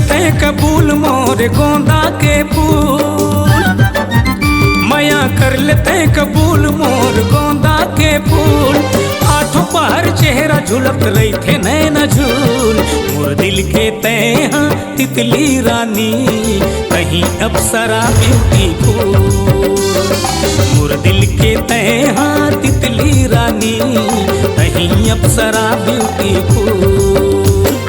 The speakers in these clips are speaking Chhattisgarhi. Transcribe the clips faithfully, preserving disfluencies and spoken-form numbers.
तैं कबूल मोर गोंदा के फूल, मया कर ले तैं कबूल मोर गोंदा के फूल। आठों पहर चेहरा झुलत रहिथे नैना झूल। मोर दिल के तैं हा तितली रानी, कहीं अप्सरा ब्यूटीफुल। मोर दिल के तैं हा तितली रानी, कहीं अप्सरा ब्यूटीफुल।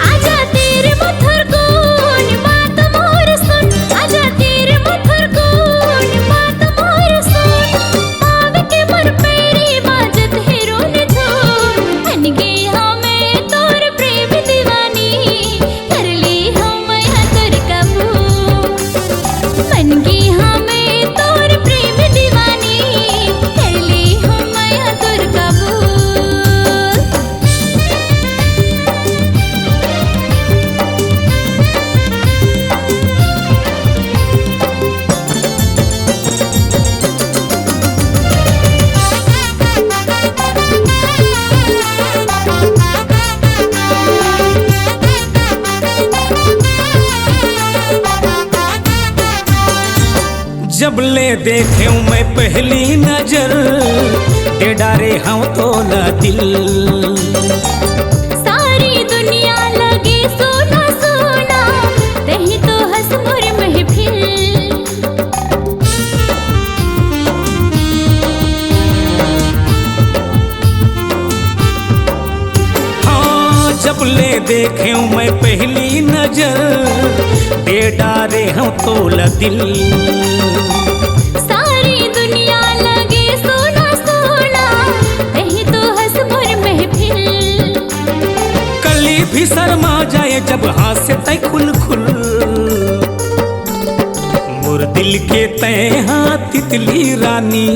आजा तेरे मथुर कोन बात मोर सुन, आजा तेरे मथुर कोन बात मोर सुन। पाव के मोर पैरी बाजत हे रोन झोन। बन गे हंव मैं तोर प्रेम दीवानी, कर ले हंव मया तोर कबूल। बन गे हंव मैं तोर प्रेम दीवानी, कर ले हंव मया तोर कबूल। जब ले देखेंव मैं पहली नजर, दे डारे हंव तोला दिल। सारी दुनिया लगे सोना सोना, तहीं तो हस मोर महफिल। हाँ, जब ले देखेंव मैं पहली नजर, दे डारे हंव तोला दिल। सारी दुनिया लगे सोना सोना, तहीं तो हस मोर महफिल। कली भी शर्मा जाए जब हांसे तैं खुल खुल। मोर दिल के तैं हा तितली रानी,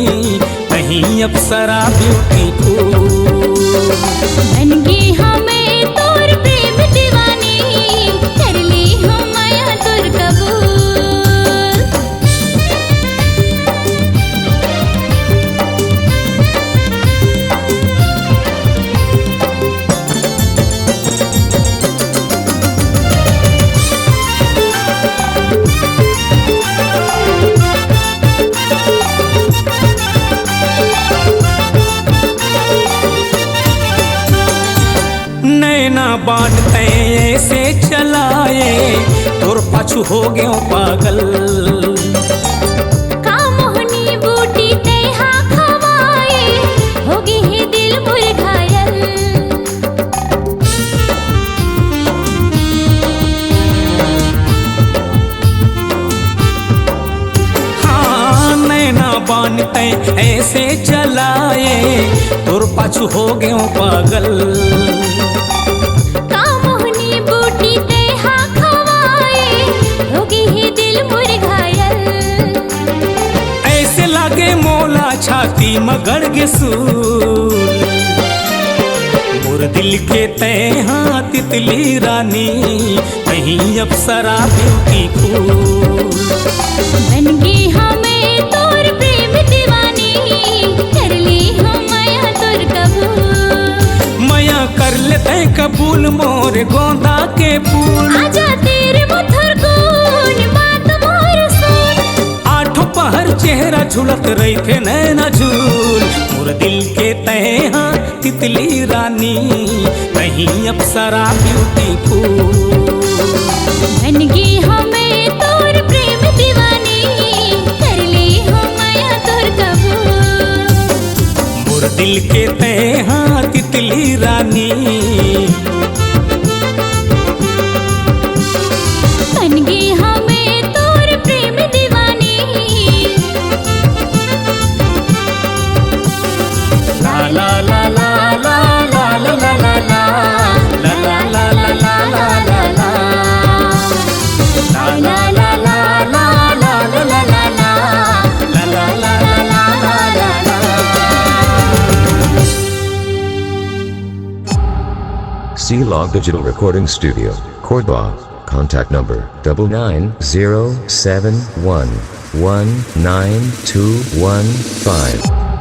कहीं अप्सरा ब्यूटीफुल। बन गे हंव मैं तोर प्रेम दीवानी, कर ले हंव मया तोर कबूल। नैना बान तैं ऐसे चलाए, तोर पाछू हो गेंव पागल। का मोहनी बूटी तैं हा खवाए, हो गे हे दिल मोर घायल। हाँ, नैना बान तैं ऐसे चलाए, तोर पाछू हो गेंव पागल। का मोहनी बूटी तैं हा खवाए, हो गे हे दिल मोर घायल। ऐसे लागे मोला छाती म गड़ गे सूल। मोर दिल के तैं हा तितली रानी, कहीं अप्सरा ब्यूटीफुल। बन गे हंव मैं तोर प्रेम दीवानी, कर ले हंव मया तोर कबूल। मया कर ले तैं कबूल मोर गोंदा के फूल। आजा तेरे मथुर कोन बात मोर सुन। आठों पहर चेहरा झुलत रहिथे नैना झूल। मोर दिल के तैं हा तितली रानी, कहीं अप्सरा ब्यूटीफुल। बन गे हंव मैं तोर प्रेम दीवानी, कर ले हंव मया तोर कबूल। मोर दिल के तैं हा तितली रानी। बन गे हंव मैं तोर प्रेम दीवानी। C Log Digital Recording Studio, Cordoba. Contact number double nine zero seven one one nine two one five.